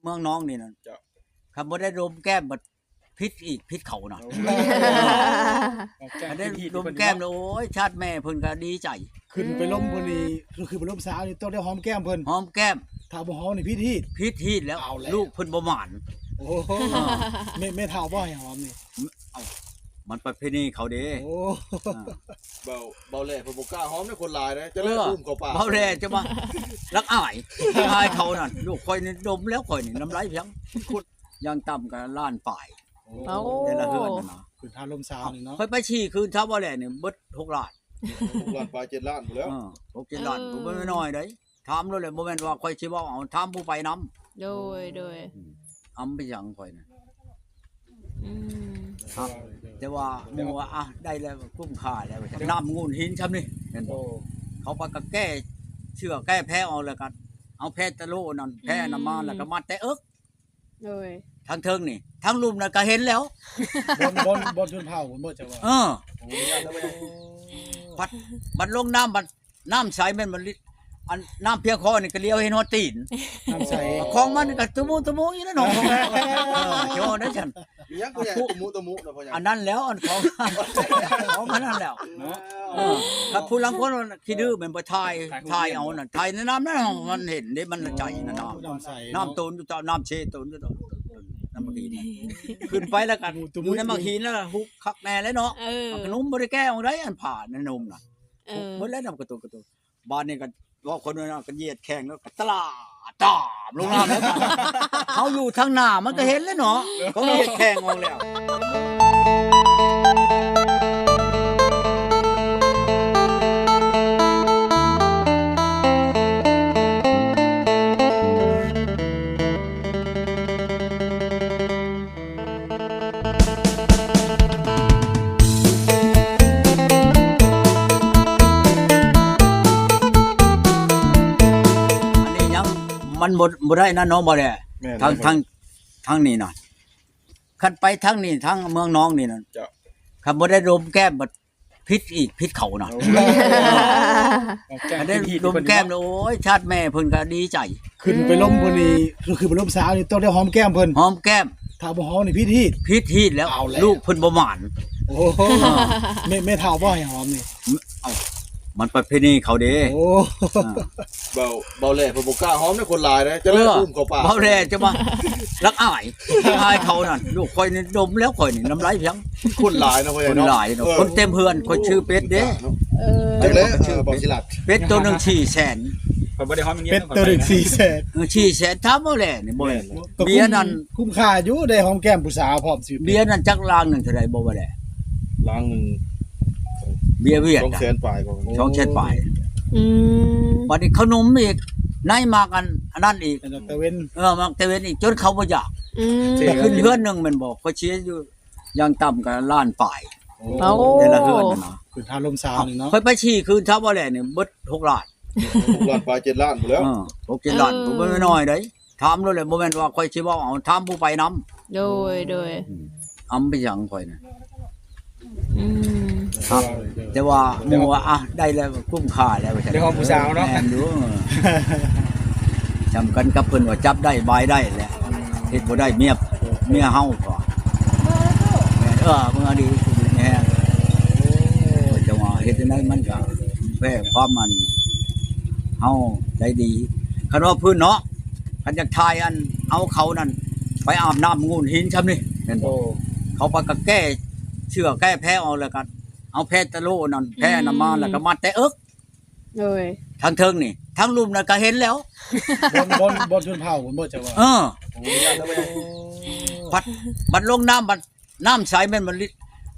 ນ້ອງໆນີ້ນັ້ນ ເຈົ້າ ຄັນບໍ່ໄດ້ລົມແກ້ມບັດຜິດອີກ ຜິດເຂົານະ. ໂອ້ ຄັນໄດ້ລົມແກ້ມແລ້ວ ໂອ້ຍ ຊາດແມ່ເພິ່ນກໍດີໃຈ. ຂຶ້ນໄປລົມເພິ່ນນີ້ ຄືໄປລົມສາວນີ້ ຕ້ອງໄດ້ຫອມແກ້ມເພິ່ນ ຫອມແກ້ມ. ຖ້າບໍ່ຫອມນີ້ຜິດຮີດ ຜິດຮີດແລ້ວ ເອົາແລ້ວ ລູກເພິ່ນບໍ່ໝານ. ໂອ້ ເອີ ແມ່ ແມ່ເຖົ້າບໍ່ໃຫ້ຫອມນີ້? ເອົ້າ ມັນປະເພນີເຂົາເດ້. ໂອ້ ອ່າ ເບົາ ເບົາແຫຼເພິ່ນບໍ່ກ້າຫອມໃນຄົນຫຼາຍເດ້ ຈະໄດ້ ເອີ ອຸ້ມເຂົ້າປາກ. ເບົາແຫຼຈະມາລັກອາຍ ອາຍເຂົານັ້ນ. ລູກຂ້ອຍນີ້ດົມແລ້ວ ຂ້ອຍນີ້ນ້ຳລາຍພຽງ ຄຸດຢ່າງຕ່ຳກໍລ້ານປາຍ. ໂອ້ ໂອ້ ແຕ່ລະເຮືອນນັ້ນນະ ຄືຖ້າລົມສາວນີ້ເນາະ. ຂ້ອຍໄປສີ່ຄືນ ຖ້າເບົາແຫຼນີ້ເບິດຫົກລ້ານ ຫົກລ້ານປາຍ ເຈັດລ້ານພຸ້ນແລ້ວ. ເອີ ຫົກເຈັດລ້ານ ເອີ ບໍ່ແມ່ນນ້ອຍໃດ. ຖາມໂລດແຫຼະ ບໍ່ແມ່ນວ່າຂ້ອຍຊິເວົ້າເອົາ ຖາມຜູ້ໄປນຳ. ໂດຍ ໂດຍ ອຳໄປຫຍັງຂ້ອຍນະ? ອືມ ແຕ່ວ່າໝູ່ວ່າ ອ່ະ ໄດ້ແລ້ວ ຄຸ້ມຄ່າແລ້ວວ່າຊັ້ນ. ນ້ຳງູນຫີນຊ່ຳນີ້ ເຫັນບໍ່? ໂອ້ ເຂົາໄປກໍແກ້ເຊືອກແກ້ແພອອກ ແລ້ວກໍເອົາແພຕະໂລນັ້ນ ແພນັ້ນມາ ອືມ ແລ້ວກໍມັດແຕ່ເອິກ. ໂດຍ ທາງເທິງນີ້ ທາງລຸ່ມນັ້ນກໍເຫັນແລ້ວ. ບ່ອນ ບ່ອນ ບ່ອນຊົນເຜົ່າພຸ້ນບໍ່ ເຈົ້າວ່າ? ເອີ ໂອ້ ພັດ ບັດລົງນ້ຳ ບັດ ນ້ຳໃສແມ່ນບໍ່ລິດ ອັນນ້ຳພຽງຄໍນີ້ກໍຫຼຽວເຫັນຮອດຕີນ. ນ້ຳໃສ ຂອງມັນກໍຕະມຸຕະມຸຢູ່ແລ້ວເນາະ. ເອີ ເຈົ້າໄດ້ຊັ້ນ ມີຫຍັງຜູ້ໃຫຍ່ຕະມຸຕະມຸນະພໍ່ໃຫຍ່? ອັນນັ້ນແລ້ວ ອັນຂອງ ຂອງມັນນັ້ນແລ້ວເນາະ. ເອີ ຄັນຜູ້ລາງຄົນຂີ້ດື້ແມ່ນບໍ່ຖ່າຍ ຖ່າຍເອົານັ້ນ ຖ່າຍໃນນ້ຳນັ້ນ ມັນເຫັນເດ້ ມັນໃຈນະ ນ້ຳ ນ້ຳໃສເນາະ ນ້ຳໂຕນຢູ່ ນ້ຳເຊໂຕນຢູ່ ນ້ຳບັກຫີນ. ຂຶ້ນໄປແລ້ວກໍຢູ່ໃນບັກຫີນນັ້ນ ຮຸກຄັກແນ່ແລ້ວເນາະ. ເອີ ມັນກໍນຸ່ມ ບໍ່ໄດ້ແກ້ອອກໃດ ອັນຜ້ານັ້ນນຸ່ມນະ. ເອີ ເບິດແລ້ວ ນ້ຳກະຕຸກກະຕຸກ. ບາດນີ້ກໍເວົ້າຄົນນ້ອຍເນາະ ກໍຢຽດແຂ້ງແລ້ວກໍຕະຫຼາຕາມລົງນ້ຳແລ້ວ. ເຮົາຢູ່ທາງໜ້າມັນກໍເຫັນແລ້ວເນາະ ເຂົາຢຽດແຂ້ງອອກແລ້ວ. ອັນນີ້ຍັງ ມັນບໍ່ ບໍ່ໄດ້ນະນ້ອງ ບໍ່ແຫຼ. ແມ່ນ ທາງ ແມ່ນ ທາງ ທາງນີ້ນະ ຄັນໄປທາງນີ້ ທາງເມືອງໜອງນີ້ນະ ເຈົ້າ ຄັນບໍ່ໄດ້ລົມແກ້ມບັດ ຜິດອີກ ຜິດເຂົານະ. ໂອ້ ຄັນໄດ້ລົມແກ້ມແລ້ວ ໂອ້ຍ ຊາດແມ່ເພິ່ນກໍດີໃຈ. ຂຶ້ນໄປລົມເພິ່ນນີ້ ຄືໄປລົມສາວນີ້ ຕ້ອງໄດ້ຫອມແກ້ມເພິ່ນ ຫອມແກ້ມ. ຖ້າບໍ່ຫອມນີ້ຜິດຮີດ ຜິດຮີດແລ້ວ ເອົາແລ້ວ ລູກເພິ່ນບໍ່ໝານ. ໂອ້ ເອີ ແມ່ ແມ່ເຖົ້າບໍ່ໃຫ້ຫອມນີ້? ເອົ້າ ມັນປະເພນີເຂົາເດ້. ໂອ້ ອ່າ ເບົາ ເບົາແຫຼເພິ່ນບໍ່ກ້າຫອມໃນຄົນຫຼາຍເດ້ ຈະໄດ້ ເອີ ອຸ້ມເຂົ້າປາກ. ເບົາແຫຼຈະມາລັກອາຍ ອາຍເຂົານັ້ນ. ລູກຂ້ອຍນີ້ດົມແລ້ວ ຂ້ອຍນີ້ນ້ຳລາຍພຽງ ຄົນຫຼາຍເນາະ ຄົນຫຼາຍເນາະ ເອີ ຄົນເຕັມເຮືອນ. ຂ້ອຍຊື້ເປັດເດ້. ເອີ ຈັກແລ້ວ ເອີ ເບົາສີລັດ ເປັດໂຕໜຶ່ງສີ່ແສນ. ຂ້ອຍບໍ່ໄດ້ຫອມເງິນ ເປັດໂຕໜຶ່ງສີ່ແສນ. ເອີ ສີ່ແສນ ຖາມເບົາແຫຼນີ້ ບໍ່ແມ່ນ ເບັຍນັ້ນຄຸ້ມຄ່າຢູ່ ໄດ້ຫອມແກ້ມຜູ້ສາວພ້ອມ. ຊື້ເບັຍນັ້ນຈັກລາງໜຶ່ງເທົ່າໃດ ບໍ່ວ່າແຫຼ? ລາງໜຶ່ງ ເບັຍຫວຽດ ສອງແສນປາຍ. ສອງແສນປາຍ. ອືມ ບັດນີ້ເຂົ້າໜົມອີກ ໃນໝາກອັນ ອັນນັ້ນອີກ ໝາກຕາເວັນ. ເອີ ໝາກຕາເວັນອີກ ຈົນເຂົາບໍ່ຢາກ. ອືມ ຂຶ້ນເຮືອນໜຶ່ງແມ່ນບໍ່? ຂ້ອຍເສຍຢູ່ຢ່າງຕ່ຳກໍລ້ານປາຍ. ໂອ້ ແຕ່ລະເຮືອນນະ ຄືຖ້າລົມສາວນີ້ເນາະ. ຂ້ອຍໄປສີ່ຄືນ ຖ້າເບົາແຫຼນີ້ເບິດຫົກລ້ານ ຫົກລ້ານປາຍ ເຈັດລ້ານພຸ້ນແລ້ວ. ເອີ ຫົກເຈັດລ້ານ ບໍ່ແມ່ນນ້ອຍໃດ. ຖາມໂລດແຫຼະ ບໍ່ແມ່ນວ່າຂ້ອຍຊິເວົ້າເອົາ ຖາມຜູ້ໄປນຳ. ໂດຍ ໂດຍ ອຳໄປຫຍັງຂ້ອຍນະ? ອືມ ແຕ່ວ່າໝູ່ວ່າ ອ່ະ ໄດ້ແລ້ວ ຄຸ້ມຄ່າແລ້ວວ່າຊັ້ນ. ໄດ້ຫອມຜູ້ສາວເນາະ. ແມ່ນຢູ່ ຊ່ຳກັນກັບເພິ່ນວ່າ ຈັບໄດ້ບາຍໄດ້ແຫຼະ ເຮັດບໍ່ໄດ້ເມຍ ເມຍເຮົາກໍ ແມ່ນ ເອີ ເມືອດີແມ່ ເຈົ້າວ່າເຮັດຈັ່ງໃດ ມັນກໍແພ້ຄວາມ ອັນ ເຮົາໃຈດີ. ຄັນວ່າພື້ນເນາະ ຄັນຢາກຖ່າຍ ອັນ ເອົາເຂົານັ້ນໄປອາບນ້ຳງູນຫີນຊ່ຳນີ້ ເຫັນບໍ່? ໂອ້ ເຂົາໄປກໍແກ້ເຊືອກແກ້ແພອອກ ແລ້ວກໍເອົາແພຕະໂລນັ້ນ ແພນັ້ນມາ ອືມ ແລ້ວກໍມັດແຕ່ເອິກ. ໂດຍ ທາງເທິງນີ້ ທາງລຸ່ມນັ້ນກໍເຫັນແລ້ວ. ບ່ອນ ບ່ອນ ບ່ອນຊົນເຜົ່າພຸ້ນບໍ່ ເຈົ້າວ່າ? ເອີ ໂອ້ ພັດ ບັດລົງນ້ຳ ບັດ ນ້ຳໃສແມ່ນບໍ່ລິດ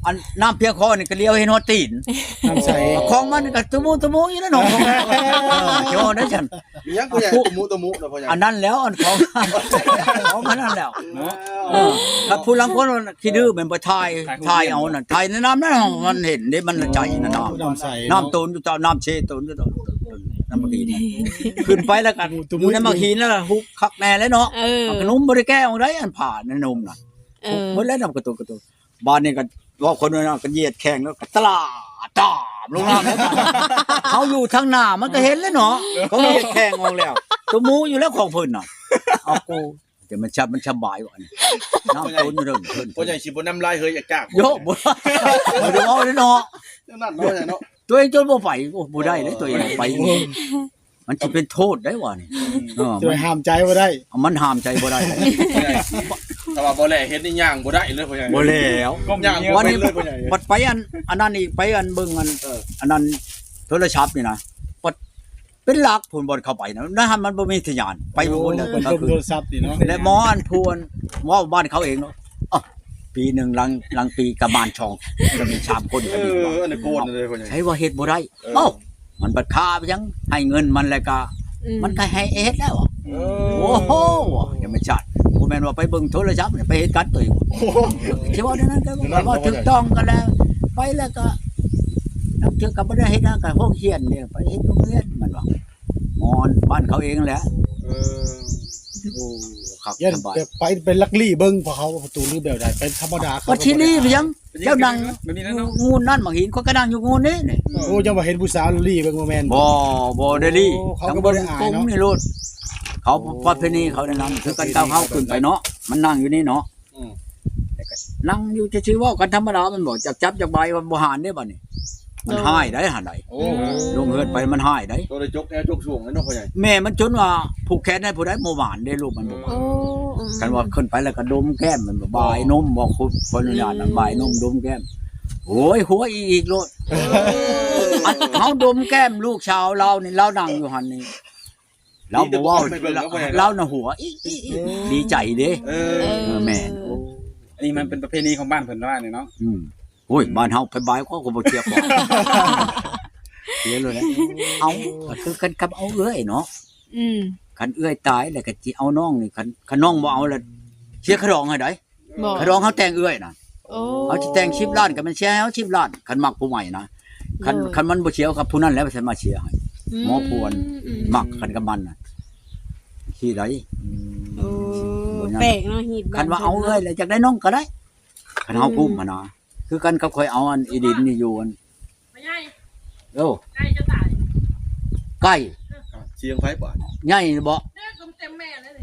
ອັນນ້ຳພຽງຄໍນີ້ກໍຫຼຽວເຫັນຮອດຕີນ. ນ້ຳໃສ ຂອງມັນກໍຕະມຸຕະມຸຢູ່ແລ້ວເນາະ. ເອີ ເຈົ້າໄດ້ຊັ້ນ ມີຫຍັງຜູ້ໃຫຍ່ຕະມຸຕະມຸນະພໍ່ໃຫຍ່? ອັນນັ້ນແລ້ວ ອັນຂອງ ຂອງມັນນັ້ນແລ້ວເນາະ. ເອີ ຖ້າຜູ້ລາງຄົນຂີ້ດື້ແມ່ນບໍ່ຖ່າຍ ຖ່າຍເອົານັ້ນ ຖ່າຍໃນນ້ຳນັ້ນ ມັນເຫັນເດ້ ມັນໃຈນະ ນ້ຳ ນ້ຳໂຕນຢູ່ ນ້ຳເຊໂຕນຢູ່ ນ້ຳບັກຫີນ. ຂຶ້ນໄປແລ້ວກໍຢູ່ໃນບັກຫີນນັ້ນ ຮຸກຄັກແນ່ແລ້ວເນາະ. ເອີ ມັນກໍນຸ່ມ ບໍ່ໄດ້ແກ້ອອກໃດ ອັນຜ້ານັ້ນນຸ່ມນະ. ເອີ ເບິດແລ້ວ ນ້ຳກະຕຸກກະຕຸກ. ບາດນີ້ກໍເວົ້າຄົນນ້ອຍເນາະ ກໍຢຽດແຂ້ງແລ້ວກໍຕະຫຼາຕາມລົງນ້ຳແລ້ວ. ເຮົາຢູ່ທາງໜ້າມັນກໍເຫັນແລ້ວເນາະ ເຂົາຢຽດແຂ້ງອອກແລ້ວ ຕົວໝູຢູ່ແລ້ວຂອງເພິ່ນນະ. ເອົາກູ ແຕ່ມັນສະ ມັນສະບາຍວ່ານີ້ ນ້ຳຕົ້ນເລີ່ມຂຶ້ນ ພໍ່ໃຫຍ່ຊິບໍ່ນ້ຳລາຍເຮີຍຢາກຈາກ ໂຍ ບໍ່ ບໍ່ໄດ້ເວົ້າເດ້ເນາະ ແນວນັ້ນເນາະ ພໍ່ໃຫຍ່ເນາະ ຕົວເອງຈົນບໍ່ໄປ ໂອ້ ບໍ່ໄດ້ເດ້ ຕົວເອງໄປ ມັນຊິເປັນໂທດໄດ໋ວ່ານີ້ ເອີ ຈະໄປຫ້າມໃຈບໍ່ໄດ້ ມັນຫ້າມໃຈບໍ່ໄດ້ ຖ້າວ່າບໍ່ແລເຮັດນີ້ຍ່າງບໍ່ໄດ້ເລີຍພໍ່ໃຫຍ່ ບໍ່ແລ້ວ ຍ່າງບໍ່ເປັນເລີຍພໍ່ໃຫຍ່ ບັດໄປອັນ ອັນນັ້ນອີກ ໄປອັນເບິ່ງອັນ ເອີ ອັນນັ້ນໂທລະສັບນີ້ນະ ບັດ ເປັນຫຼັກພຸ້ນ ບ່ອນເຂົ້າໄປນະ ໃນຫັ້ນມັນບໍ່ມີສັນຍານ ໄປບໍ່ພຸ້ນແລ້ວ ໂອ້ ເບິ່ງໂທລະສັບນີ້ເນາະ ແລະໝໍອັນພວນເວົ້າບ້ານເຂົາເອງເນາະ ເອົ້າ ປີໜຶ່ງຫຼັງ ຫຼັງປີກະມານສອງ ກະມີສາມຄົນ ເອີ ອັນນີ້ໂກນເລີຍ ໃຜວ່າເຮັດບໍ່ໄດ້ ເອີ ເອົ້າ ມັນບັດຄາໄປຫຍັງ ໃຫ້ເງິນມັນແລ້ວກະ ອືມ ມັນກະໃຫ້ເຮັດແລ້ວ ເອີ ໂອ້ໂຫ ຍັງແມ່ນຊາດ ບໍ່ແມ່ນວ່າໄປເບິ່ງໂທລະສັບ ໄປເຮັດກັນໂຕເອງ ຊິເວົ້າແນວນັ້ນກະເວົ້າຖືກຕ້ອງກັນແລ້ວ ໄປແລ້ວກະ ນັກເທື່ອກໍບໍ່ໄດ້ເຮັດຫຍັງ ກໍໂຮງຮຽນເດ້ ໄປເຮັດໂຮງຮຽນ ມັນວ່າ ໝໍບ້ານເຂົາເອງແຫຼະ ເອີ ໂອ້ ຄັກ ຢ້ານສະບາຍ ແບບໄປ ໄປລັກລີ້ເບິ່ງພວກເຂົາປະຕູ ຫຼືແບບໃດ ໄປທຳມະດາ ມັນຊິລີ້ໄປຫຍັງ ເຈົ້ານັ່ງ ແບບນີ້ແຫຼະເນາະ ຢູ່ງູນນັ້ນ ບັກຫີນ ຂ້ອຍກໍນັ່ງຢູ່ງູນນີ້ ໂອ້ ເຈົ້າວ່າເຫັນຜູ້ສາວລີ້ເບິ່ງບໍ່ແມ່ນ ບໍ່ ບໍ່ໄດ້ລີ້ ໂອ້ ເຂົາກໍບໍ່ໄດ້ອາຍເນາະ ນີ້ໂລດ ເຂົາປະເພນີເຂົາແນວນັ້ນ ຄືກັນກັບເຮົາຂຶ້ນໄປເນາະ ມັນນັ່ງຢູ່ນີ້ເນາະ ອືມ ແລ້ວກໍນັ່ງຢູ່ຊື່ໆ ເວົ້າກັນທຳມະດາ ມັນບໍ່ຈັບຈັບຈັກບາຍ ມັນບໍ່ຫານເດ້ບັດນີ້ ມັນ ໂອ້ ຮ້າຍໄດ໋ ຫານໄດ໋ ໂອ້ ລົງເຮືອນໄປມັນຮ້າຍໄດ໋ ໂຕໄດ້ຈົກແນວຈົກສວງເນາະ ພໍ່ໃຫຍ່ ແມ່ມັນຈົນວ່າຜູກແຂນໃຫ້ຜູ້ໃດບໍ່ໝານເດ້ ລູກມັນບໍ່ໝານ ໂອ້ ອືມ ຄັນວ່າຂຶ້ນໄປແລ້ວກໍດົມແກ້ມ ມັນບໍ່ບາຍນົມ ບໍ່ຄຸບ ຂໍອະນຸຍາດນະ ອືມ ບາຍນົມດົມແກ້ມ ໂອ້ຍ ຫົວອີກໂລດ ເອີ ອັນເຮົາດົມແກ້ມລູກສາວລາວນີ້ ລາວນັ່ງຢູ່ຫັ້ນນີ້ ລາວບໍ່ເວົ້າ ລາວນະຫົວ ອີ ອີ ອີ ເອີ ດີໃຈເດ້ ເອີ ເອີ ແມ່ນ ໂອ້ ອັນນີ້ມັນເປັນປະເພນີຂອງບ້ານເພິ່ນວ່ານີ້ເນາະ ອືມ ໂອ້ຍ ບ້ານເຮົາໄປບາຍ ເຂົາກໍບໍ່ເຈັບ ເສຍໂລດແຫຼະ ເອົາ ກໍຄືກັນກັບເອົາເອື້ອຍເນາະ ອືມ ຄັນເອື້ອຍຕາຍແລ້ວກໍຊິເອົານ້ອງນີ້ ຄັນ ຄັນນ້ອງບໍ່ເອົາແລ້ວ ເສຍຄ່າດອງໃຫ້ໃດ ບໍ່ ຄ່າດອງເຮົາແຕ່ງເອື້ອຍນະ ໂອ້ ເຮົາຊິແຕ່ງສິບລ້ານກໍແມ່ນເສຍໃຫ້ເຮົາສິບລ້ານ ຄັນມັກຜູ້ໃໝ່ນະ ຄັນ ໂດຍ ຄັນມັນບໍ່ເສຍກັບຜູ້ນັ້ນແລ້ວ ໃຜມາເສຍໃຫ້ ອືມ ໝໍພວນ ອືມ ມັກກັນກັບມັນນະ ທີ່ໃດ ອືມ ໂອ້ ແປກເນາະ ຮີດ ຄັນວ່າເອົາເອື້ອຍແລ້ວ ຢາກໄດ້ນ້ອງກໍໄດ້ ຄັນເຮົາ ອືມ ກຸມຫັ້ນນະ ຄືກັນກັບຂ້ອຍເອົາອັນອີດິນນີ້ຢູ່ອັນ ໂອ້ ໄກ່ຈະຕາຍ ໄກ່ ສຽງໃຜບາດ ໃຫຍ່ບໍ່ ເຕັມແມ່ເລີຍ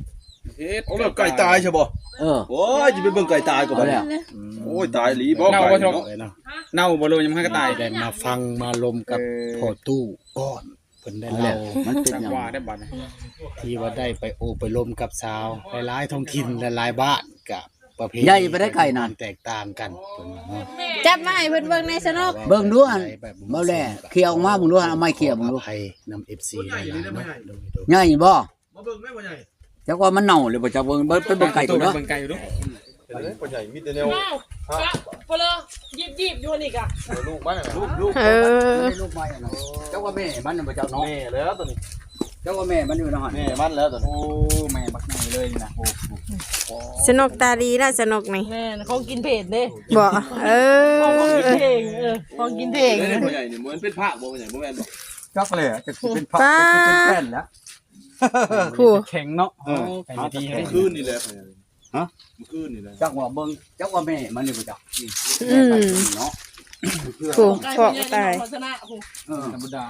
ເຮັດ ເອົາແລ້ວໄກ່ຕາຍຊະບໍ່ ເອີ ໂອ້ຍ ຊິໄປເບິ່ງໄກ່ຕາຍກໍບາດ ເອົາແລ້ວ ອືມ ໂອ້ຍ ຕາຍອີ່ຫຼີບໍ່ ເນົ່າບໍ່ ໄກ່ເນາະ ເນົ່າບໍ່ ຫຼືຍັງບໍ່ທັນກະຕາຍ ໄດ້ມາຟັງມາລົມກັບພໍ່ຕູ້ກ່ອນ ເພິ່ນໄດ້ເລົ່າ ມັນເປັນຫຍັງ ທີ່ວ່າໄດ້ໄປໂອ້ໄປລົມກັບສາວຫຼາຍໆທ້ອງຖິ່ນ ຫຼາຍໆບ້ານ ກະປະເພນີ ໃຫຍ່ປານໃດໄກ່ນັ້ນ ແຕກຕ່າງກັນ ຈັບມາໃຫ້ເພິ່ນເບິ່ງແດ່ຊະເນາະ ເບິ່ງດູ ອັນ ເບົາແຫຼ ເຂົ້ຍອອກມາເບິ່ງດູ ເອົາໄມ້ເຂົ້ຍເບິ່ງດູ ໃຫ້ນຳເອັຟຊີ ໄດ້ຫຼາຍເນາະ ໂດຍ ໂດຍ ໃຫຍ່ບໍ່ ມາເບິ່ງແມ່ພໍ່ໃຫຍ່ ຈັກວ່າມັນເນົ່າຫຼືບໍ່ ຈັກເບິ່ງ ເບິ່ງ ໄປເບິ່ງໄກ່ກ່ອນເນາະ ເບິ່ງໄກ່ດູ ເອີ ພໍ່ໃຫຍ່ມີແຕ່ແນວ ອ້າວ ປະເລີ ຢີບໆຢູ່ນີ້ກະ ເອີ ລູກມັນນະ ລູກ ລູກ ເອີ ລູກໃໝ່ນະ ເຈົ້າວ່າແມ່ມັນນະບໍ່ ເຈົ້າເນາະ ແມ່ແລ້ວຕົວນີ້ ເຈົ້າວ່າແມ່ມັນຢູ່ນະຫັ້ນ ແມ່ມັນແລ້ວຕົວນີ້ ໂອ້ ແມ່ບັກໃຫຍ່ເລີຍນີ້ນະ ໂອ້ ສະໜົກຕາດີນະ ສະໜົກນີ້ ແມ່ນ ຂອງກິນເພດເດ້ ບໍ່ ເອີ ຂອງກິນເພງ ເອີ ຂອງກິນເພງ ເດ້ພໍ່ໃຫຍ່ນີ້ ມັນເປັນພາກບໍ່ພໍ່ໃຫຍ່ ບໍ່ແມ່ນບໍ່ ຈັກແຫຼະ ຈັກຊິເປັນພາກ ຈັກຊິເປັນແປ້ນແຫຼະ ໂອ້ ແຂງເນາະ ເອີ ໂອ້ ແຂງດີ ຄືນນີ້ແຫຼະ ຮະ ມື້ຄືນນີ້ແຫຼະ ຈັກວ່າເບິ່ງ ຈັກວ່າແມ່ມັນນີ້ບໍ່ຈັກ ອືມ ເນາະ ໂອ້ ພໍ່ຕາຍ ເອີ ທຳມະດາ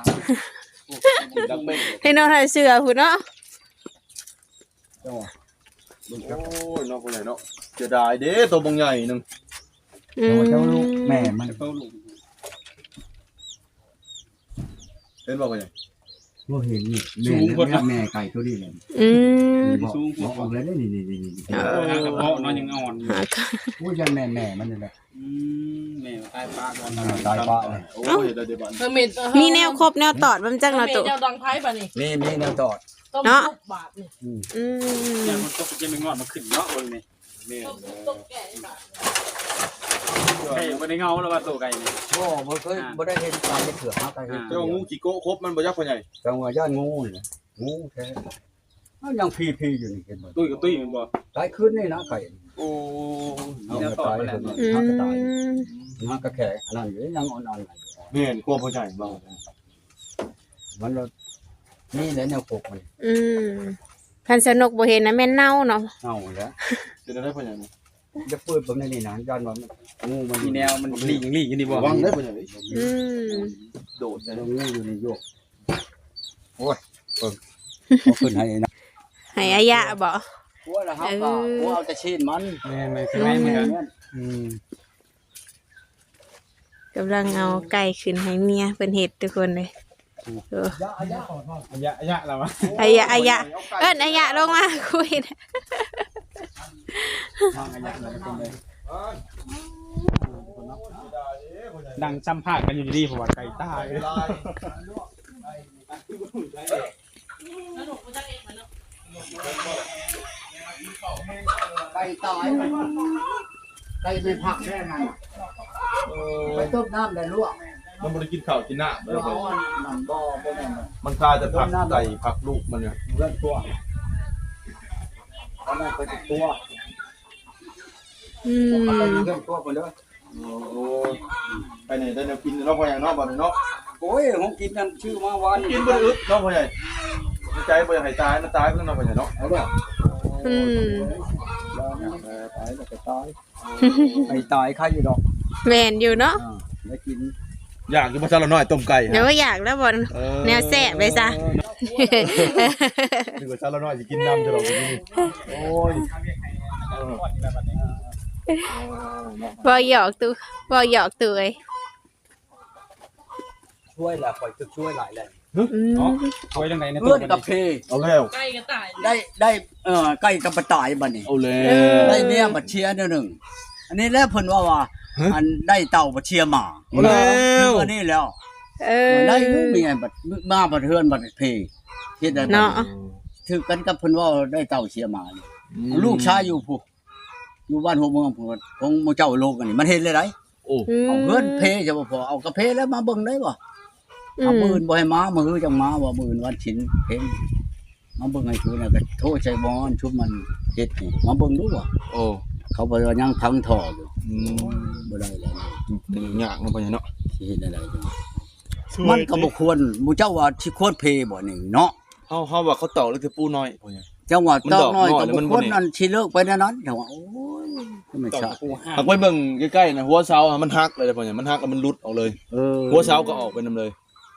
ໃຫ້ນ້ອງໃສ່ເສື້ອພຸ້ນເນາະ ເຈົ້າວ່າເບິ່ງຈັກ ໂອ້ຍ ເນາະ ພໍ່ໃຫຍ່ເນາະ ເສຍດາຍເດ້ ໂຕບັກໃຫຍ່ໜຶ່ງ ອືມ ເຈົ້າລູກແມ່ມັນ ເຫັນບໍ່ພໍ່ໃຫຍ່ ບໍ່ເຫັນນີ້ ແມ່ ສູງໂພດເນາະ ແມ່ໄກ່ຕົວນີ້ແຫຼະ ອືມ ນີ້ບໍ່ ສູງໂພດ ບອກອອກແລ້ວເດ້ ນີ້ໆໆ ເອີ ຫາກະເພາະເນາະ ຍັງອ່ອນຢູ່ ຫາກະ ໂອ້ຍ ຢ້ານແມ່ ແມ່ມັນນີ້ແຫຼະ ອືມ ແມ່ຕາຍປະ ຕາຍປະເລີຍ ໂອ້ຍ ໄດ້ ໄດ້ບາດ ເອີ ມີແນວຄົບແນວຕອດມັນຈັກເນາະ ໂຕ ເຈົ້າດັງໄພບາດນີ້ ມີ ມີແນວຕອດ ເນາະ ບາດນີ້ ອືມ ອືມ ຢ້ານມັນຕົກ ຈະໄປງອດມາຂຶ້ນເນາະ ເບິ່ງນີ້ ແມ່ນ ໄກ່ບໍ່ໄດ້ເງົາແລ້ວວ່າໂຕໄກ່ນີ້ ບໍ່ ບໍ່ເຄີຍ ອ່າ ບໍ່ໄດ້ເຫັນຕາຈັກເທື່ອ ຫາກໍເຫັນ ອ່າ ແຕ່ວ່າງູຂີ້ໂກະຄົບມັນບໍ່ຈັກພໍ່ໃຫຍ່ ຈັ່ງວ່າຢ້ານງູນີ້ແຫຼະ ງູແທ້ ເອົາຍັງພີໆຢູ່ນີ້ ເຫັນບໍ່ ຕຸ້ຍກໍຕຸ້ຍແມ່ນບໍ່ ຕາຍຄືນນີ້ນະໄກ່ ໂອ້ ເອົາຕາຍ ອືມ ຫາກໍຕາຍ ຫາກໍແຂງອັນນັ້ນຢູ່ ຍັງອ່ອນໆ ແມ່ນ ຄວາມພໍ່ໃຫຍ່ເວົ້າ ມັນລະ ນີ້ແຫຼະແນວປົກມັນ ອືມ ຄັນສະໜົກບໍ່ເຫັນນະແມ່ນເນົ່າເນາະ ເນົ່າແລ້ວ ເປັນໄດ້ພໍ່ໃຫຍ່ ຢ່າເປີດເບິ່ງໃນນີ້ນະ ຢ້ານວ່າງູມັນ ມີແນວມັນລີ້ໆຢູ່ນີ້ບໍ່ ລະວັງເດີພໍ່ໃຫຍ່ ອືມ ໂດດໃສ່ງູຢູ່ນີ້ຢູ່ ໂອ້ຍ ເບິ່ງ ເອົາຂຶ້ນໃຫ້ນະ ໃຫ້ອາຍະບໍ່ ຄົວລະເຮົາກໍ ເອີ ຄົວເອົາແຕ່ຊີ້ນມັນ ແມ່ນໆ ຄືໃນເມືອງ ອືມ ກຳລັງເອົາໄກ່ຂຶ້ນໃຫ້ເມຍເພິ່ນເຮັດ ທຸກຄົນເລີຍ ໂອ້ ອາຍະ ອາຍະລະວະ ອາຍະ ອາຍະ ເອີ້ນອາຍະລົງມາຄຸຍນະ ອາຍະລະ ທຸກຄົນເລີຍ ນັ່ງສຳພາດກັນຢູ່ດີໆ ເພາະວ່າໄກ່ຕາຍ. ໄກ່ຕາຍ ໄກ່ໄປຜັກແມ່ນັ້ນ ເອີ ໄປຕົ້ມນ້ຳແລ້ວລວກ ມັນບໍ່ໄດ້ກິນເຂົ້າກິນນ້ຳ ເອີ ເອົາອັນນັ້ນ ບໍ່ ບໍ່ແມ່ນ ມັນຄາແຕ່ຜັກໄກ່ຜັກລູກມັນນີ້ ເຮືອນຄົວ ເອົານັ້ນໄປຕົວ ອືມ ໄປເຮືອນຄົວພຸ້ນເດີ. ໂອ້ ໄປນີ້ໄດ້ແນວກິນເນາະ ພໍ່ໃຫຍ່ເນາະ ບັດນີ້ເນາະ ໂອ້ຍ ຂອງກິນນັ້ນຊື້ມາວານນີ້ ກິນບໍ່ໄດ້ອຶດເນາະ ພໍ່ໃຫຍ່ ໃນໃຈບໍ່ຢາກໃຫ້ຕາຍ ມັນຕາຍໄປແລ້ວເນາະ ພໍ່ໃຫຍ່ເນາະ ເອົາເດີ ອືມ ຕາຍແລ້ວກໍຕາຍ ໃຫ້ຕາຍໄຄຢູ່ດອກ ແມ່ນຢູ່ເນາະ ອ່າ ໄດ້ກິນ ຢາກຢູ່ບໍ່ ສາວລາວນ້ອຍຕົ້ມໄກ່ ໂດຍ ຢາກແລ້ວບໍ່ ເອີ ແນວແຊບເລີຍຊະ ເອີ ນຶກວ່າສາວລາວນ້ອຍຊິກິນນຳຢູ່ດອກ ໂອ້ຍ ເອີ ເວົ້າຫຍອກຕູ້ ເວົ້າຫຍອກຕູ້ເອີຍ ຊ່ວຍລະ ຂ້ອຍຈະຊ່ວຍຫຼາຍແລ້ວ ຮະ ອືມ ເນາະ ຊ່ວຍຈັ່ງໃດໃນ ເຮືອນກະເພ ເອົາແລ້ວ ໄກ່ກໍຕາຍ ໄດ້ ໄດ້ ເອີ ໄກ່ກໍບໍ່ຕາຍບັດນີ້ ເອົາແລ້ວ ໄດ້ເມຍບັດເຊຍແນວໜຶ່ງ ອັນນີ້ແຫຼະເພິ່ນເວົ້າວ່າ ຮະ ອັນໄດ້ເຕົ້າບັດເຊຍໝາ ເອົາແລ້ວ ອັນນີ້ແລ້ວ ເອີ ໄດ້ຢູ່ເມຍບັດ ມາບັດເຮືອນບັດເພ ເຮັດໄດ້ບັດ ເນາະ ຖືກກັນກັບເພິ່ນເວົ້າ ໄດ້ເຕົ້າເຊຍໝານີ້ ອືມ ລູກຊາຍຢູ່ພຸ້ນ ຢູ່ບ້ານຫົວເມືອງພຸ້ນ ຂອງໝູ່ເຈົ້າໂລກອັນນີ້ ມັນເຮັດແລ້ວໃດ ໂອ້ ອືມ ເອົາເຮືອນເພ ເຈົ້າບໍ່ພໍ ເອົາກະເພແລ້ວມາເບິ່ງໄດ້ບໍ່ ອືມ ມື້ອື່ນບໍ່ໃຫ້ມາ ມື້ຮືຈັ່ງມາ ວ່າມື້ອື່ນວັນສິນເພັງ ມາເບິ່ງໃຫ້ຄືນ ກໍໂທໃສ່ໝໍ ຊຸມມັນເຮັດນີ້ ມາເບິ່ງດູວ່າ ໂອ້ ເຂົາບໍ່ວ່າຍັງຝັງທໍ່ຢູ່ ອືມ ບໍ່ໄດ້ແລ້ວ ຍາກເນາະ ພໍ່ໃຫຍ່ເນາະ ຊິເຮັດແນວໃດ ມັນກໍບໍ່ຄວນ ໝູ່ເຈົ້າວ່າຊິຄວນເພບໍ່ນີ້ເນາະ ເຮົາ ເຮົາວ່າເຂົາຕອກເລີຍຄືປູນ້ອຍ ພໍ່ໃຫຍ່ ເຈົ້າວ່າຕອກນ້ອຍກໍບໍ່ຄວນ ອັນຊິເລີກໄປແນວນັ້ນ ເຈົ້າວ່າ ໂອ້ຍ ທຳມະຊາດ ຫາກໄປເບິ່ງໃກ້ໆນະ ຫົວເສົາມັນຫັກເລີຍ ພໍ່ໃຫຍ່ ມັນຫັກແລ້ວມັນຫຼຸດອອກເລີຍ ເອີ ຫົວເສົາກໍອອກໄປນຳເລີຍ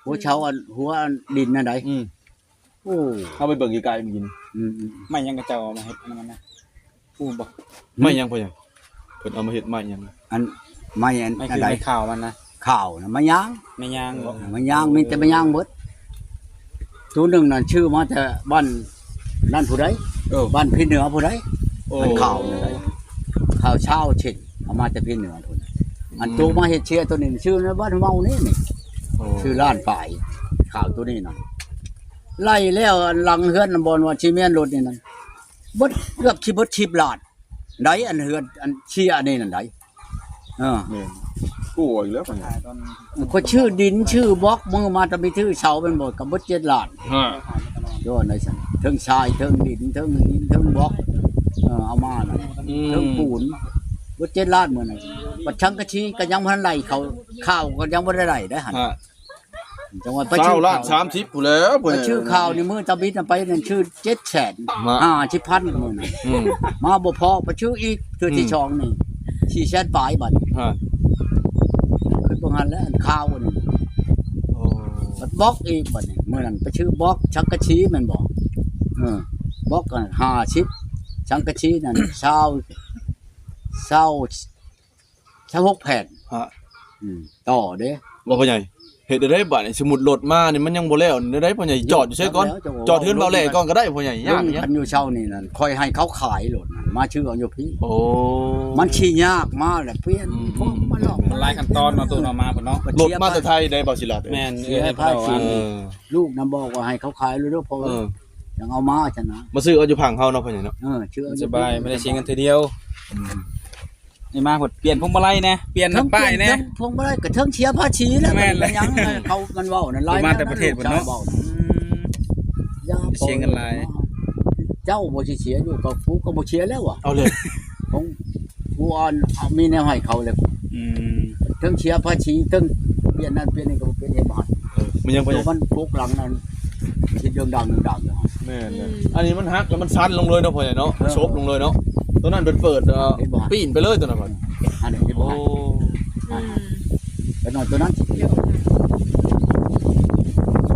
ຫົວເສົາອັນ ຫົວອັນດິນນັ້ນໃດ ອືມ ໂອ້ ເຮົາໄປເບິ່ງໃກ້ໆມື້ກີ້ນີ້ ອືມໆ ໄມ້ຫຍັງເຂົາເຈົ້າເອົາມາເຮັດນຳມັນນະ ຮູ້ບໍ່ ໄມ້ຫຍັງ ພໍ່ໃຫຍ່ ເພິ່ນເອົາມາເຮັດໄມ້ຫຍັງ ອັນໄມ້ອັນ ໄມ້ຄື ອັນໃດ ໄມ້ຂາວມັນນະ ຂາວນະ ໄມ້ຍາງ ໄມ້ຍາງບໍ່ ໄມ້ຍາງ ມີແຕ່ໄມ້ຍາງເບິດ ໂຕໜຶ່ງນັ້ນຊື້ມາແຕ່ບ້ານນັ້ນຜູ້ໃດ ເອີ ບ້ານພີເໜືອຜູ້ໃດ ໂອ້ ອັນຂາວນັ້ນໃດ ຂາວຊາວເຊັ່ນ ເອົາມາແຕ່ພີເໜືອພຸ້ນ ອືມ ອັນໂຕມາເຮັດເຊຍໂຕນີ້ຊື້ໃນບ້ານເມົານີ້ນີ້ ໂອ້ ຊື້ລ້ານປາຍ ຂາວໂຕນີ້ນະ ໄລ່ແລ້ວ ອັນຫຼັງເຮືອນບ່ອນວ່າຊິແມ່ນລົດນີ້ນັ້ນ ເບິດເກືອບຊິເບິດສິບລ້ານໃດ ອັນເຮືອນ ອັນເຊຍອັນນີ້ນັ້ນໃດ ເອີ ແມ່ນ ກວອີກແລ້ວ ຂ້ອຍຊື້ດິນຊື້ບລັອກ ມື້ມາແຕ່ໄປຊື້ເສົາແມ່ນບໍ່ ກໍເບິດເຈັດລ້ານ ຮະ ໂດນໄດ້ຊັ້ນ ເທິງຊາຍ ເທິງດິນ ເທິງຫີນ ເທິງບລັອກ ເອີ ເອົາມານັ້ນ ອືມ ເທິງປູນ ເບິດເຈັດລ້ານມື້ນັ້ນ ບັດສັງກະສີກໍຍັງບໍ່ທັນໄດ້ເຂົ້າ ຂ້າວກໍຍັງບໍ່ໄດ້ໄດ້ເດ້ຫັ້ນ ຮະ ຈັ່ງວ່າໄປຊື້ ຊາວລ້ານ ສາມສິບພຸ້ນແຫຼ້ວ ໄປຊື້ຂ້າວນີ້ ມື້ຕາບິດນະ ໄປນັ້ນຊື້ເຈັດແສນ ມາ ຫ້າສິບພັນມື້ນັ້ນ ອືມ ມາບໍ່ພໍ ໄປຊື້ອີກເທື່ອທີ ອືມ ສອງນີ້ ສີ່ແສນປາຍບັດນີ້ ຮະ ຂຶ້ນເບິ່ງຫັ້ນແຫຼະ ອັນຂ້າວນີ້ ໂອ້ ບັດບລັອກອີກບັດນີ້ ມື້ນັ້ນໄປຊື້ບລັອກ ສັງກະສີແມ່ນບໍ່ ເອີ ບລັອກຫັ້ນຫ້າສິບ ສັງກະສີນັ້ນຊາວ ຊາວ ຊາວຫົກແຜ່ນ ຮະ ອືມ ຕໍ່ເດ້ ວ່າພໍ່ໃຫຍ່ ເຮັດໄດ້ໃດບັດນີ້ ສົມມຸດລົດມານີ້ມັນຍັງບໍ່ແລ້ວ ແນວໃດພໍ່ໃຫຍ່ ຈອດຢູ່ໃສກ່ອນ ຈອດເຮືອນເບົາແຫຼກ່ອນກໍໄດ້ພໍ່ໃຫຍ່ ຍາກຫຍັງ ຄັນຢູ່ເຊົ້ານີ້ນັ້ນ ຂ້ອຍໃຫ້ເຂົາຂາຍໂລດ ມາຊື້ເອົາຢູ່ພີ້ ໂອ້ ມັນຊິຍາກມາແຫຼະ ປ່ຽນ ອືມ ພວກມັນຫຼອກ ມັນຫຼາຍຂັ້ນຕອນເນາະ ຕູ້ເນາະ ມາເພິ່ນເນາະ ລົດມາແຕ່ໄທໄດ໋ ເບົາສີລາດ ແມ່ນ ເອີ ເອີ ໃຫ້ພາສີ ເອີ ລູກນຳບອກວ່າໃຫ້ເຂົາຂາຍໂລດເດີ ເພາະ ເອີ ຈັ່ງເອົາມາຊັ້ນນະ ມາຊື້ເອົາຢູ່ພັງເຮົາເນາະ ພໍ່ໃຫຍ່ເນາະ ເອີ ຊື້ເອົາຢູ່ ສະບາຍ ບໍ່ໄດ້ເສຍເງິນເທື່ອດຽວ ອືມ ນີ້ມາເພິ່ນປ່ຽນພວງມາໄລແດ່ ປ່ຽນປ້າຍແດ່ ເທິງພວງມາໄລກໍເທິງເສຍພາສີແລ້ວ ແມ່ນແຫຼະ ມັນຫຍັງ ເຂົາມັນເວົ້ານັ້ນຫຼາຍ ມາແຕ່ປະເທດພຸ້ນເນາະ ເຈົ້າເວົ້າ ອືມ ຢ່າ ເສຍເງິນຫຼາຍ ເຈົ້າບໍ່ຊິເສຍຢູ່ ກໍກູກໍບໍ່ເສຍແລ້ວວ່າ ເອົາເລີຍ ຂອງກູອັນ ເອົາ ມີແນວໃຫ້ເຂົາແລ້ວ ອືມ ເທິງເສຍພາສີ ເທິງປ່ຽນນັ້ນປ່ຽນນີ້ກໍບໍ່ເປັນເຮັດບໍ່ ເອີ ມັນຍັງບໍ່ ມັນປົກຫຼັງນັ້ນ ຄິດເລື່ອງດາວໜຶ່ງດາວເນາະ ແມ່ນໆ ອືມ ອັນນີ້ມັນຫັກແລ້ວມັນສັ່ນລົງເລີຍເນາະ ພໍ່ໃຫຍ່ເນາະ ເອີ ມັນໂຊບລົງເລີຍເນາະ ໂຕນັ້ນເປີດໆ ເອີ ເຫັນບໍ່ ປີ້ນໄປເລີຍໂຕນັ້ນ ອັນນີ້ເຫັນບໍ່ ໂອ້ ອືມ ໄປນອນໂຕນັ້ນ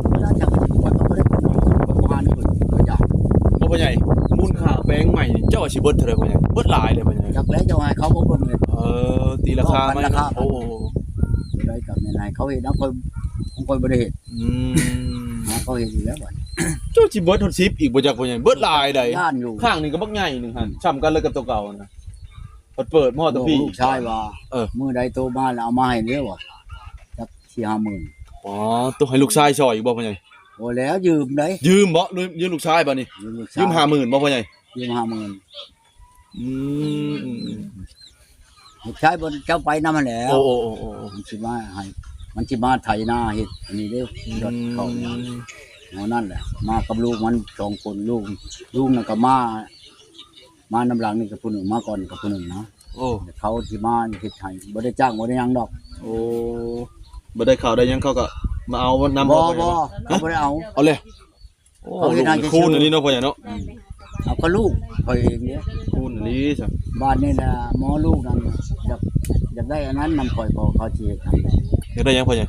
ເວລາຈະໄປກວດກໍບໍ່ໄດ້ ປະມານນີ້ເພິ່ນກໍຢາກ ບໍ່ ພໍ່ໃຫຍ່ ມູນຄ່າແປງໃໝ່ນີ້ ຊິເບິດເທົ່າໃດພໍ່ໃຫຍ່? ເບິດຫຼາຍເດ້ພໍ່ໃຫຍ່. ຈັກແລ້ວ ເຈົ້າໃຫ້ເຂົາບໍ່ເບິ່ງເລີຍ. ເອີ ຕີລາຄາມາ ເຂົາເອົາພັນລາຄາ ໂອ້ ໂອ້ ໂອ້ ໂຕໃດກໍແມ່ນໃຫ້ເຂົາເຮັດນຳ. ຂ້ອຍ ຂອງຂ້ອຍບໍ່ໄດ້ເຮັດ. ອືມ ເຂົາເຮັດຢູ່ແລ້ວບັດ. ເຈົ້າຊິເບິດຮອດສິບອີກບໍ່ຈັກພໍ່ໃຫຍ່? ເບິດຫຼາຍໃດ໋. ຢ້ານຢູ່. ຂ້າງນີ້ກໍບັກໃຫຍ່ໜຶ່ງຫັ້ນ ສ່ຳກັນເລີຍກັບໂຕເກົ່າຫັ້ນນະ. ເພິ່ນເປີດມາຮອດໂຕພີ້ ບອກລູກຊາຍວ່າ ເອີ ມື້ໃດໂຕມາແລ້ວເອົາມາໃຫ້ເດີ້ວ່າ ຈັກສີ່ຫ້າໝື່ນ. ອໍ ໂຕໃຫ້ລູກຊາຍຊ່ອຍອີກບໍ່ພໍ່ໃຫຍ່? ບໍ່ແລ້ວ ຢືມໃດ໋. ຢືມບໍ່? ຢືມ ຢືມລູກຊາຍບໍ່ນີ້? ຢືມລູກຊາຍ ຢືມຫ້າໝື່ນບໍ່ພໍ່ໃຫຍ່? ຢືມຫ້າໝື່ນ. ອືມ ອືມ ອືມ ລູກຊາຍບໍ່ ເຈົ້າໄປນຳຫັ້ນແຫຼ້ວ. ໂອ້ ໂອ້ ໂອ້ ໂອ້ ມັນຊິມາໃຫ້ ມັນຊິມາໄຖນາເຮັດອັນນີ້ເດ້ ອືມ ຢອດເຂົ້ານີ້ ເທົ່ານັ້ນແຫຼະ. ມາກັບລູກມັນສອງຄົນ ລູກ ລູກນັ້ນກໍມາ ມານຳຫຼັງນີ້ກັບຜູ້ໜຶ່ງ ມາກ່ອນກັບຜູ້ໜຶ່ງນະ. ໂອ້ ເຂົາຊິມາເຮັດໃຫ້ ບໍ່ໄດ້ຈ້າງບໍ່ໄດ້ຫຍັງດອກ. ໂອ້ ບໍ່ໄດ້ເຂົ້າໄດ້ຫຍັງ ເຂົາກໍມາເອົານຳ. ບໍ່ ບໍ່ ບໍ່ ເຂົາບໍ່ໄດ້ເອົາ ເອົາເລີຍ. ໂອ້ ເຂົາເຮັດໃຫ້ ລູກນີ້ຄູນອີ່ຫຼີເນາະພໍ່ໃຫຍ່ເນາະ. ອືມ ເອົາກໍລູກຂ້ອຍເອງເດ້ ຄູນອີ່ຫຼີຊະ. ບາດນີ້ນະ ໝໍລູກນັ້ນຢາກ ຢາກໄດ້ອັນນັ້ນນຳຂ້ອຍ ກໍເຂົາຊິເຮັດໃຫ້. ຢາກໄດ້ຫຍັງພໍ່ໃຫຍ່?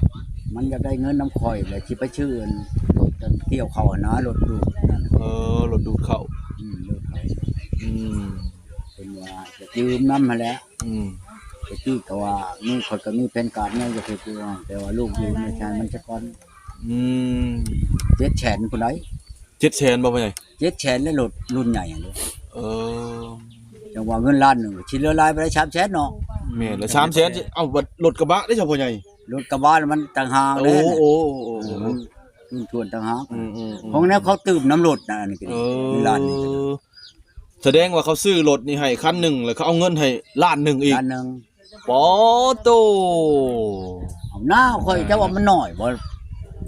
ມັນຢາກໄດ້ເງິນນຳຂ້ອຍ ແລ້ວຊິໄປຊື້ອັນລົດອັນກ່ຽວເຂົ້າຫັ້ນນະ ລົດດູດນັ້ນ. ເອີ ລົດດູດເຂົ້າ. ອືມ ລົດເຂົ້າ. ອືມ ເພິ່ນວ່າຈະຢືມນຳຫັ້ນແຫຼະ. ອືມ ແຕ່ກີ້ກໍວ່າມີ ຂ້ອຍກໍມີແຜນການແນວຈະເຮັດຢູ່ ແຕ່ວ່າລູກຢືມໃຫ້ມັນຊະກ່ອນ. ອືມ ເຈັດແສນພຸ້ນໃດ໋. ເຈັດແສນບໍ່ພໍ່ໃຫຍ່? ເຈັດແສນ ແລະລົດລຸ້ນໃຫຍ່ຫັ້ນເດ້. ເອີ ຈັ່ງວ່າເງິນລ້ານໜຶ່ງ ຊິເຫຼືອຫຼາຍປານໃດ? ສາມແສນເນາະ. ແມ່ນແລ້ວ ສາມແສນ. ເອົ້າ ບັດລົດກະບະເດ້ຊະພໍ່ໃຫຍ່? ລົດກະບະມັນຕ່າງຫາກ. ໂອ້ ເດ້ ໂອ້ ໂອ້ ໂອ້ ມັນ ໂອ້ ມັນຖ້ວນຕ່າງຫາກ. ອືມ ອືມ ອືມ ຂອງແນວເຂົາຕື່ມນຳລົດນະ ອັນນີ້ກໍດີ. ເອີ ເງິນລ້ານນີ້ກໍດີ. ສະແດງວ່າເຂົາຊື້ລົດນີ້ໃຫ້ຄັນໜຶ່ງ ແລ້ວເຂົາເອົາເງິນໃຫ້ລ້ານໜຶ່ງອີກ. ລ້ານໜຶ່ງ. ປາໂຕ ເອົາໜ້າຂ້ອຍ ເຈົ້າວ່າມັນໜ້ອຍບໍ່?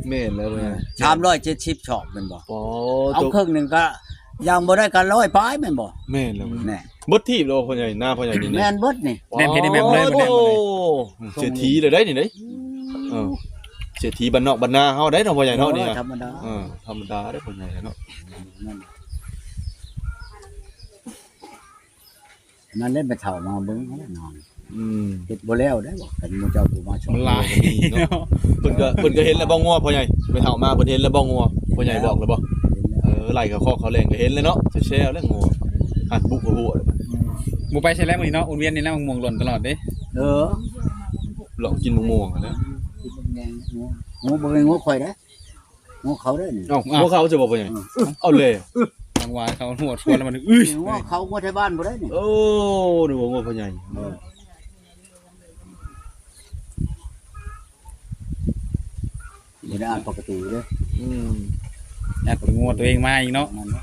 ແມ່ນແລ້ວ. ເອີ ສາມຮ້ອຍເຈັດສິບຊອບແມ່ນບໍ່? ປາໂຕ ເອົາເຄິ່ງໜຶ່ງກໍ ຢ່າງບໍ່ໄດ້ກໍຮ້ອຍປາຍແມ່ນບໍ່? ແມ່ນແລ້ວ. ແມ່ນ ເບິດທີບແລ້ວພໍ່ໃຫຍ່ ໜ້າພໍ່ໃຫຍ່ນີ້. ແມ່ນເບິດນີ້. ແມ່ນເຮັດໃຫ້ແມ່ນເລີຍ. ປາໂຕ ເສດຖີເລີຍໄດ໋ນີ້ເດ້. ເອີ ເສດຖີບ້ານນອກບ້ານນາເຮົາໄດ໋ເນາະພໍ່ໃຫຍ່ເນາະ. ນີ້ ທຳມະດາ. ເອີ ທຳມະດາເດ້ພໍ່ໃຫຍ່ເນາະ. ນັ້ນແຫຼະ ໄປເຖົ້າມາເບິ່ງເອົານອນ. ອືມ ເຮັດບໍ່ແລ້ວໄດ້ບໍ່ ຄັນໝູ່ເຈົ້າບໍ່ມາຊ່ອຍ. ມັນຫຼາຍເນາະ. ເພິ່ນກໍ ເພິ່ນກໍເຫັນແລ້ວບໍ່ງົວພໍ່ໃຫຍ່? ໄປເຖົ້າມາເພິ່ນເຫັນແລ້ວບໍ່ງົວ? ພໍ່ໃຫຍ່ບອກແລ້ວບໍ່? ເຫັນແລ້ວ. ເອີ ໄລ່ເຂົ້າຄອກເຂົ້າແຫຼງກໍເຫັນແລ້ວເນາະ ແຊວໆແລ້ວງົວ. ຫັນບຸກຫົວ. ອືມ ບໍ່ໄປໃສແລ້ວມື້ນີ້ເນາະ? ວົນວຽນນີ້ນະ ໝາກມ່ວງຫຼົ່ນຕະຫຼອດເດ້. ເອີ ເລາະກິນໝາກມ່ວງຫັ້ນແຫຼະ. ງົວ ງົວບໍ່ແມ່ນງົວຂ້ອຍເດ້. ງົວເຂົາເດ້ນີ້. ເອົ້າ ງົວເຂົາຊິບໍ່ພໍ່ໃຫຍ່? ເອີ ເອົາແລ້ວ ທາງວ່າເຂົາຫົວຊວນແລ້ວມັນ ອຶ້ຍ ງົວເຂົາ ງົວໄທບ້ານບໍ່ໄດ້ນີ້. ໂອ້ ນຶກວ່າງົວພໍ່ໃຫຍ່. ເອີ ບໍ່ໄດ້ອ່ານປົກກະຕິເດ້. ອືມ ແລ້ວກໍງົວຕົວເອງມາອີກເນາະ. ນັ້ນແຫຼະ.